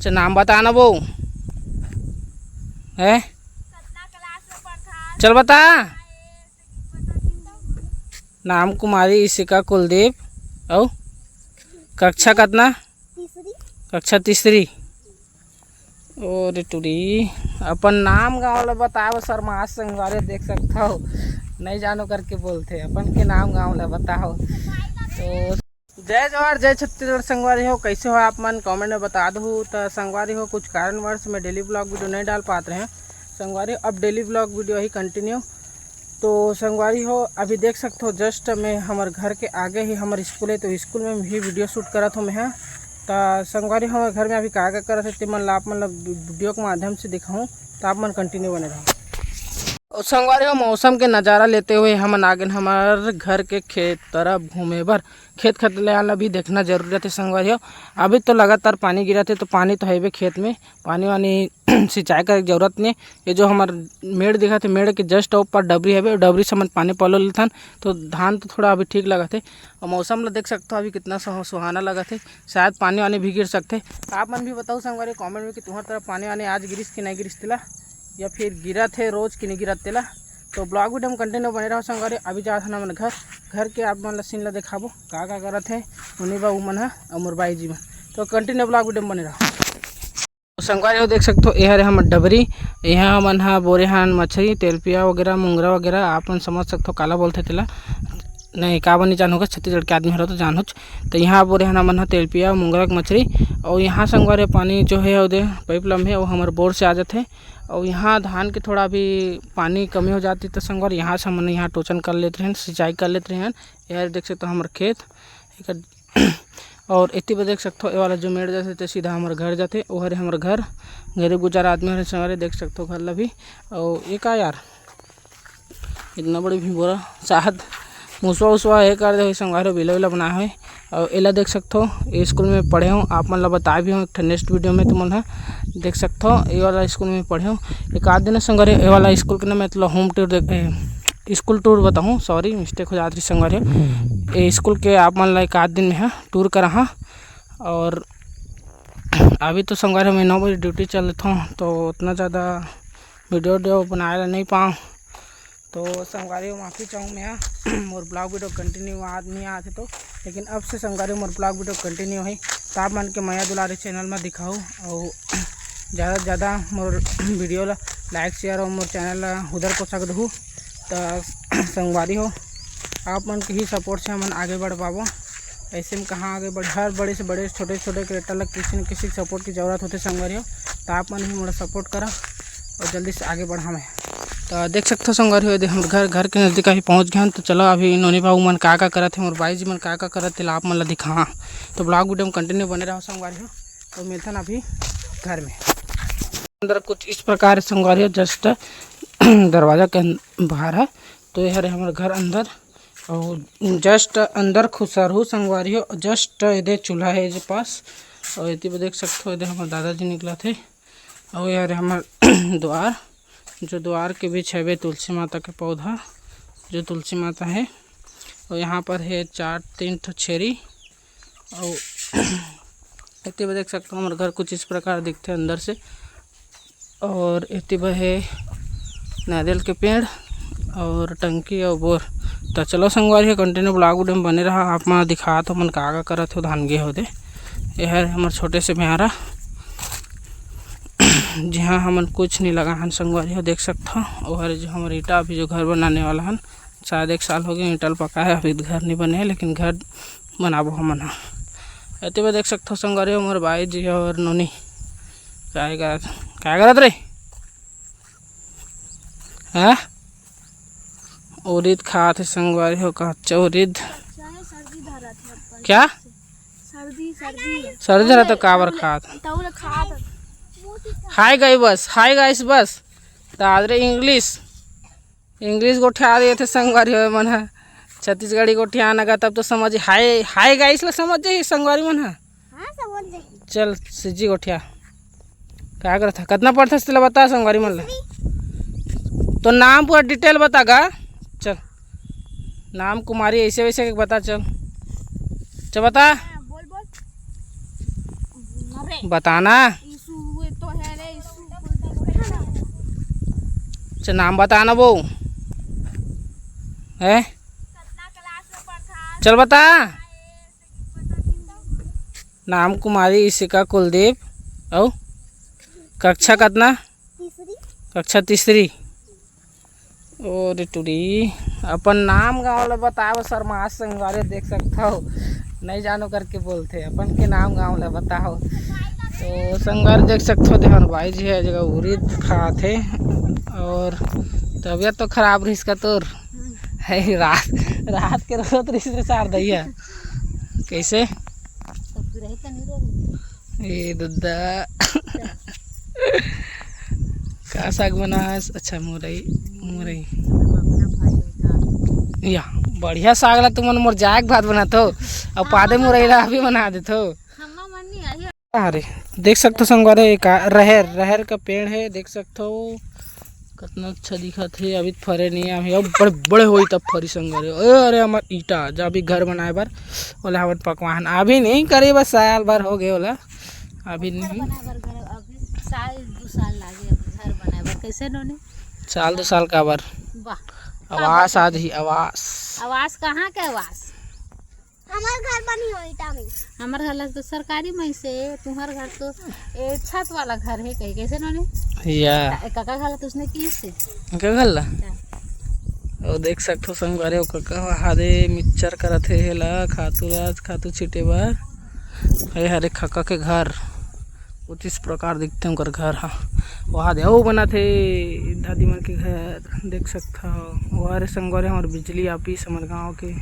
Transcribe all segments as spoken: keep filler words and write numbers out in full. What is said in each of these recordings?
तो नाम बता ना वो, है? चल बता। नाम कुमारी इशिका कुलदीप। अउ कक्षा कतना? तीसरी। कक्षा तीसरी। ओ रे टुरी, अपन नाम गाँव ला बताए बर शर्मा संगवारी, देख सकथव, नहीं जानो करके बोलथे, अपन के नाम गाँव ला बताओ। तो जय जोहार, जय छत्तीसगढ़ संगवारी हो, कैसे हो आप मन? कमेंट में बता दहू। तो संगवारी हो, कुछ कारणवश मैं डेली ब्लॉग वीडियो नहीं डाल पात रहे संगवारी, अब डेली ब्लॉग वीडियो ही कंटिन्यू। तो संगवारी हो, अभी देख सकथो, जस्ट मैं हमर घर के आगे ही हमर स्कूल है, तो स्कूल में भी वीडियो शूट करत हो मैं हा। तो संगवारी हो, हमर घर में अभी का का करत है, ते मन ला आप मन ला वीडियो के माध्यम से दिखाऊँ, तो आप मन कंटिन्यू बने रहो। और संगवारी हो, मौसम के नज़ारा लेते हुए हमन आगे हमर घर के खेत तरफ घूमे बर। खेत खलिहान ला भी देखना जरूरी रहते संगवारी हो। अभी तो लगातार पानी गिरत है, तो पानी तो हइबे खेत में, पानी वानी सिंचाई करे के जरूरत नहीं। ये जो हमर मेड़ दिखत है, मेड़ के जस्ट ऊपर डबरी हवे, डबरी से हमन पानी पलो लेथन, तो धान तो थोड़ा अभी ठीक लगत है। और मौसम ला देख सकथो, अभी कितना सुहा-, सुहाना लगत है, शायद पानी वानी भी गिर सकथे। आप मन भी बताओ संगवारी कमेंट में कि तुम्हार तरफ पानी वानी आज गिरिस कि नहीं गिरिस तेला, या फिर गिरत है रोज कि नहीं गिरत तेला। तो ब्लॉग वीडियो में कंटिन्यू बने रहो संगवारी। अभी जात हन हमन घर, घर के आप मन ला सीन ला दिखाबो, का का करत है उनी बाबू मन ह और मोर बाई जी मन। तो कंटिन्यू ब्लॉग वीडियो में बने रहो। तो संगवारी हो देख सकथो, ए हरे हमर डबरी, यहाँ हमन ह बोरे हन मछरी, तेलपिया वगैरह, मुंगरा वगैरह, आप मन समझ सकथो काला बोलथे तेला। नहीं, का बनी जानहू गा, छत्तीसगढ़ के आदमी हरो तो जानोच। तो यहाँ बोरे हन हमन ह तेलपिया, मुंगरा के मछरी, और यहाँ संगवारी पानी जो है ओदे पाइप लम्बे, वो हमर बोर से आ जाथे। और यहाँ धान के थोड़ा अभी पानी कमी हो जाती तो संगवारी यहाँ से हमन यहाँ टोचन कर लेते रहन, सिंचाई कर लेते रहन। यार देख सकथो हमर खेत, एकर और एती बर देख सकथो, ए वाला जो मेड़ जाथे, ते सीधा हमर घर जाथे। ओ हरे हमर घर, गरीब गुजारा आदमी हरे संगवारी, देख सकथो घर ला भी। और ये का यार, इतना बड़ी भी बोरा, शायद मुसवा उसवा हे कर दे होही संगवारी, बिला विला बनाए होही। और एला देख सकथो, ये स्कूल में पढ़े हो, आप मन ला बताए भी हो एक ठन नेक्स्ट वीडियो में, तुमन ह देख सकथो, ये वाला स्कूल में पढ़े हो। एक आध दिन संगवारी, ये वाला स्कूल के ना मैं तुला होम टूर देख, ए, स्कूल टूर बताहूँ, सॉरी, मिस्टेक हो जात रही संगवारी। ये स्कूल के आप मन ला एक आध दिन में ह टूर कराहा। और अभी तो संगवारी मैं नौ बजे ड्यूटी चल लेथों, तो उतना ज़्यादा वीडियो वीडियो बनाए ला नहीं पाऊँ। तो संगवारी हो, माफ़ी चाहूँ मैं, मोर ब्लॉग वीडियो कंटिन्यू आ नहीं आते तो, लेकिन अब से संगवारी हो, मोर ब्लॉग वीडियो कंटिन्यू है। तो आप मन के मया दुलारी चैनल में दिखाओ और ज़्यादा से ज़्यादा मोर वीडियो ला लाइक शेयर और मोर चैनल ला उधर को सक दहू। तो संगवारी हो, आप मन के ही सपोर्ट से हमन आगे बढ़ पाबो। ऐसे में कहाँ आगे बढ़, हर बड़े से बड़े, छोटे से छोटे क्रिएटर ला किसी न किसी सपोर्ट की जरूरत होथे संगवारी हो। तो आप मन ही मोला सपोर्ट करा और जल्दी से आगे बढ़ा मैं। तो देख सकथो संगवारी हो, ये दे हमर घर, घर के नजदीक अभी पहुँच गए हन। तो चलो अभी नोनी बाबू मन का का करत हे, मोर बाई जी मन का का करत हे, तेला आप मन ला दिखा। तो ब्लॉग वीडियो में कंटिन्यू बने रहो संगवारी हो। तो मिलथन अभी घर में। अंदर कुछ इस प्रकार संगवारी हो, जस्ट दरवाजा के अन-, बाहर है। तो ये हरे हमर घर अंदर, और जस्ट अंदर खुसरहू संगवारी हो, जस्ट एदे चूल्हा है जे पास। और एती बर देख सकथो, एदे हमर दादाजी निकलत हे। और ये हरे हमर द्वार, जो द्वार के बीच हवे तुलसी माता के पौधा, जो तुलसी माता है। और यहाँ पर है चार, तीन ठो छेरी। और एती बर देख सकथो, हमर घर कुछ इस प्रकार दिखथे अंदर से। और एती बर है नारियल के पेड़ और टंकी और बोर। तो चलो संगवारी हो, कंटिन्यू ब्लॉग वीडियो में बने रहा। आप मन दिखात हो, मन का का करत हो, धान गे होदे। ये हर हमर छोटे से म्यारा, जहाँ हमन कुछ नहीं लगा हन संगवारी हो, देख सकथो। वो हर जो हमर ईटा अभी जो घर बनाने वाला हन, शायद एक साल हो गए ईटा ल पका है, अभी घर नहीं बने है, लेकिन घर बनाबो हमन ह। एती बर देख सकथो संगवारी हो, मोर बाई जी और नोनी काय करत, काय करत रे? हैं? उरीद खात हे संगवारी हो, कच्चा उरीद। अच्छा है, सर्दी धरत है अपन। क्या? सर्दी, सर्दी। सर्दी धरत तो काबर खात? तऊ ले खात। हाय गाइस बस, हाय गाइस बस। दादरे इंग्लिश, इंग्लिश गोठिया देथे संगवारी हो मन ह। छत्तीसगढ़ी गोठिया आना गा तब तो समझ, हाय, हाय गाइस ला समझ जाही संगवारी मन ह। हाँ, समझ जाही। चल, सिज्जी गोठिया। का करत ह? कतना पढ़थस तेला बता संगवारी मन ला। तो नाम पूरा डिटेल बता गा। चल। नाम कुमारी ऐसे वैसे के बता, चल। चल बता। हाँ, बोल, बोल। अरे। बताना। अच्छा, नाम बता ना वो। है, चल बता। नाम कुमारी इशिका कुलदीप। अउ कक्षा कतना? कक्षा तीसरी। ओ रे टुरी, अपन नाम गाँव ला बताओ सर, मास संगवारी देख सकथव, नहीं जानो करके बोलथे, अपन के नाम गाँव ला बताओ। तो संगवारी देख सकथव, ते हमर भाई जी हे, जगह उरीद खात हे। और तबियत तो खराब रहिस का तोर? है रात, रात के रोत रहिस रे सार दइया। कैसे? ए दद्दा। का साग बनास? अच्छा, मुरई, मुरई। या, बढ़िया साग ला तुमन मोर जाए के भात बनात हो, अउ पादे मुरई ला अभी बना देत हो। अरे, देख सकथो संगवारी, एक रहेर, रहेर का पेड़ है, देख सकथो। कतना अच्छा दिखत हे। अभी फरे नहीं, अभी अब बड़े बड़े होई तब फरी संगवारी। ओ, अरे, हमर ईटा, जब अभी घर बनाए बर, ओला हमन पकवान अभी नहीं करे, बस साल भर हो गए ओला, अभी घर नहीं। बनाए बर, घर अभी साल दो साल लागे अभी घर बनाए बर। कैसे नोनी? साल दो साल का बर? वाह। आवास आज ही, आवास। आवास कहाँ के आवास? हमर घर बनी हो ईटा में। हमर घर ला तो सरकारी में से, तुम्हर घर तो ए छत वाला घर है कहीं, कैसे नोनी? या। ए, काका घर ला तो उसने की से? काका घर ला? हाँ। ओ देख सकथो संगवारी, ओ काका हा दे मिक्सचर करत हे, हेला खातू ला, खातू छीटे बर। ए हरे काका के घर। कुछ इस प्रकार दिखथे उनकर घर हा। वहाँ दे अउ बनाथे दादी मन के घर, देख सकथव। वहाँ रे संगवारी हमर बिजली ऑफिस हमर गाँव के,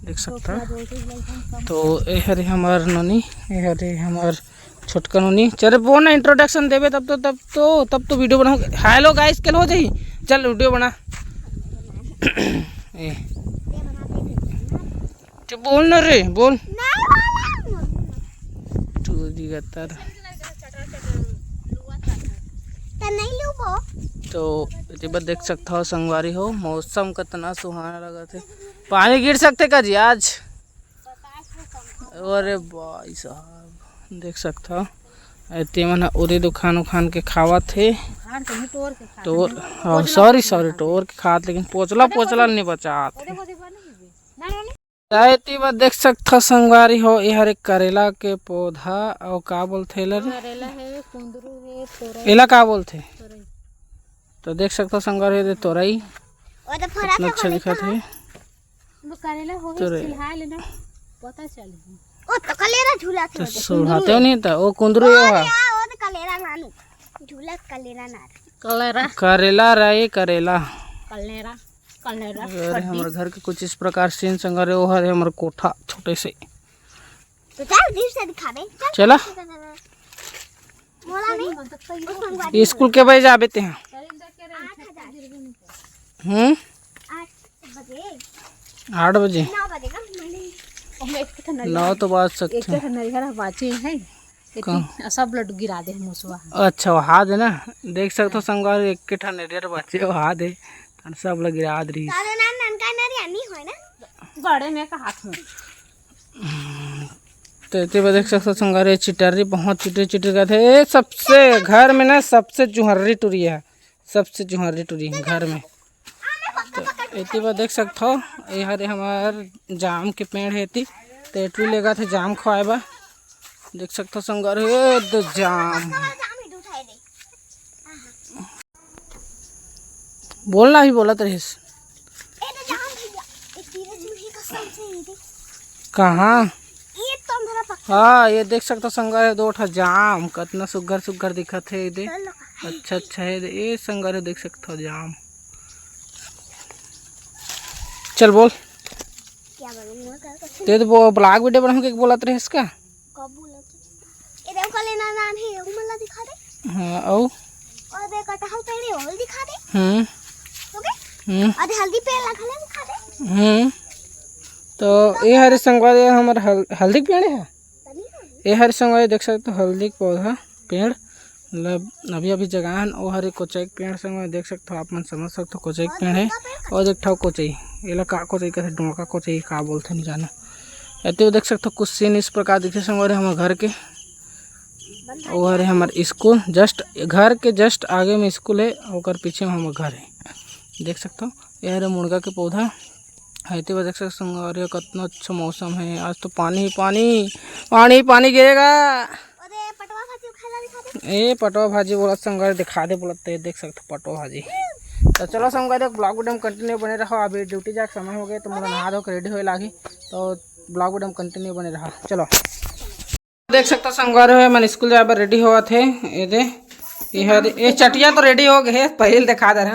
देख सकथव। तो ए हरे हमर नोनी, ए हरे हमर छोटका नोनी। चल बोल ना, इंट्रोडक्शन देबे तब तो, तब तो, तब तो वीडियो बनाओ। हेलो गाइस, कल हो जाही, चल वीडियो बना। ए। तो बोल ना रे, बोल। नहीं बोला। तू दिगतर। तो नहीं लूबो। तो एती बर देख सकथव संगवारी हो, मौसम कतना सुहाना लगत हे। पानी गिर सकथे का जी आज? अरे भाई साहब, देख सकथव, ए, तेमन ह उरीद उखान उखान के खावत हे। उखान के नहीं, तोड़ के खाथे। तोड़, हाँ, सॉरी, सॉरी, तोड़ के खात, लेकिन पोचला, पोचला नहीं बचात। ओदे, ओदे बने ही बे। ना, ना, ना। एती बर देख सकथव संगवारी हो, ए हरे करेला के पौधा, अउ का बोलथे एला रे? करेला है, कुंदरू है, तोरई। एला का बोलथे? तोरई। तो देख सकथव संगवारी हो, ये तोरई। वो तो फरा कितना था, अच्छा दिखत हे। वो करेला होही, तो रे। चिल्हा लेना, पता चलही। ओ तो कलेरा झूला तो थे। सुढ़ाते नहीं था, वो कुंदरू ये अरे हा। यार, वो तो कलेरा नानू। झूला कलेरा ना। कलेरा। करेला रे, करेला। Cholera, cholera. अरे, हमर घर के कुछ इस प्रकार सीन संगवारी, वो हरे हमर कोठा छोटे से। तो चल, दिल से दिखा दे। चल, चला। चल, चल, चल। मोला नहीं, उस संगवारी स्कूल के बजे जाबे ते हाँ? आठ हजार। हम्म? आठ बजे। आठ बजे? नौ बजे का, मैंने ओमे एक ठन नौ तो बाज सकथे। एक ठन नरिहर बाचे है। कहाँ? सब लड्डू गिरा दे मुसवा। अच्छा, वहा दे ना। देख सकथो संगवारी, एक ठन नरिहर बाचे, वहा दे। सब ला गिरा दे रही। तारे नान नान का नरिया नहीं होय ना? बड़े में का हाथ में। तो एती बर देख सकथो संगवारी, चिटरी बहुत चिटरी चिटरी करथे। ए, सबसे घर में ना सबसे चुहर्री टुरी है, सबसे चुहर्री टुरी घर में। तो एती बर देख सकथो, ये हरे हमर जाम के पेड़ है एती, तो एटू लेगा थे जाम खवाए बर। देख सकथो संगवारी, ए दो जाम। बोलना ही बोलत रहिस। ए तो जाम भैया, ए तीरे झूठी कसम से ये दे। कहाँ? ये तो मेरा पक्का। हाँ, ये देख सकथो संगवारी, दो ठा जाम, कतना सुग्घर सुग्घर दिखत हे ये दे। चल ना। अच्छा अच्छा हे ये दे। ए संगवारी, देख सकथो जाम। चल बोल। क्या बोलूं, मैं क्या करूं? ते तो वो ब्लॉग वीडियो बनाहूं के बोलत रहिस का? कब बोला तू? ए देखो, कलेरा नान है, ये मला दिखा दे। हाँ, अउ? और दे कटहल पेड़ है, वो दिखा दे। हम्म। ओके? हम्म। और हल्दी पेड़ लगा ले, दिखा दे। हम्म। तो ये हरे संगवारी, ये हमर हल-, हल्दी के पेड़ है। तनी ना। ये हरे संगवारी, देख सकथो हल्दी के पौधा, पेड़। मतलब अभी अभी जगान, ओ हरे कोचई के पेड़ संग में देख सकथो, आप मन समझ सकथो कोचई के पेड़ है। और एक ठो कोचई, एला का कोचई कथे, डोंका कोचई का बोलथे नहीं जानो। एती वो देख सकथो कुछ सीन इस प्रकार दिखथे संगवारी हमर घर के। वो हरे हमर स्कूल, जस्ट घर के जस्ट आगे में स्कूल है, ओकर पीछे में हमर घर है। देख सकथो, ये हरे मुनगा के पौधा। एती बर देख सकथो संगवारी हो, कतना अच्छा मौसम है। आज तो पानी ही पानी, पानी ही पानी गिरेगा। अरे पटवा भाजी उखाड़ा दिखा दे। ए पटवा भाजी बोलत संगवारी, दिखा दे बोलत, ते देख सकथो पटवा भाजी। तो चलो संगवारी, ब्लॉग वीडियो में कंटिन्यू बने रहो। अभी ड्यूटी जाके समय हो गए, तो मोला नहा धो के रेडी होए लागी, तो ब्लॉग वीडियो में कंटिन्यू बने रहो। चलो। देख सकथो संगवारी हो, मन स्कूल जाए बर रेडी होवत हे। ये दे, ये हर, ये चटिया तो रेडी हो गए हे, पहले दिखा दे रहा।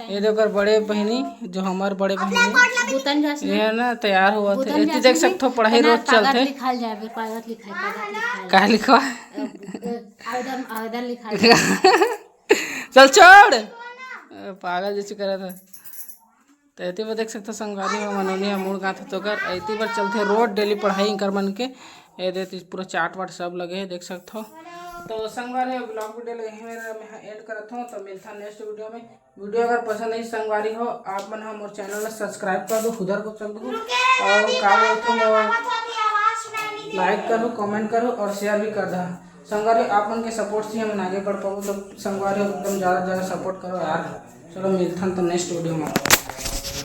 ये दे ओकर बड़े बहिनी, जो हमार बड़े बहिनी हे, बुतन जस ये ना तैयार होवत हे। एती देख सकथो, पढ़ाई रोज चलथे। लिखाल जाए, कागज लिखाए, कागज लिखाए। का लिखवा? आवेदन, आवेदन लिखाल जाए। चल छोड़, पागल जैसे करत हे। तो एती बर देख सकथो संगवारी हो, मनोनिया मुड़ गांथ तो कर एती बर चलथे रोज डेली पढ़ाई इंकर मन के। ये दे एती पूरा चार्ट वार्ट सब लगे हे, देख सकथो। तो संगवारी हो, ब्लॉग वीडियो लगे हे मेरा, मैं एंड करत हूँ। तो मिलता नेक्स्ट वीडियो में। वीडियो अगर पसंद आई संगवारी हो, आप मन हमर चैनल ला सब्सक्राइब कर दो, खुदर को चल दो और का बोलते हो, लाइक करो, कमेंट करो और शेयर भी कर दो संगवारी। आप मन के सपोर्ट से हम आगे बढ़ पाओ। तो संगवारी हो, एकदम ज़्यादा ज़्यादा सपोर्ट करो यार। चलो मिलता तो नेक्स्ट वीडियो में।